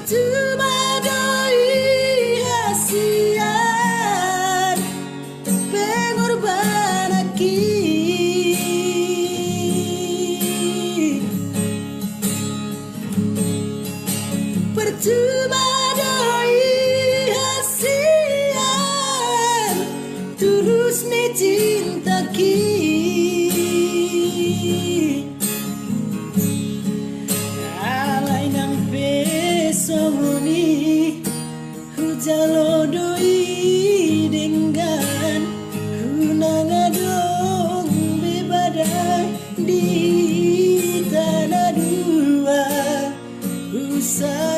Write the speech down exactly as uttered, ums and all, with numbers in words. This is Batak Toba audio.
Cuma do i hasian pengorbananki. Percuma do i hasian tulus ni cintaki. Alai nang pe songon i, hujalo do i denggan, unang adong be badai di hita na dua. Usa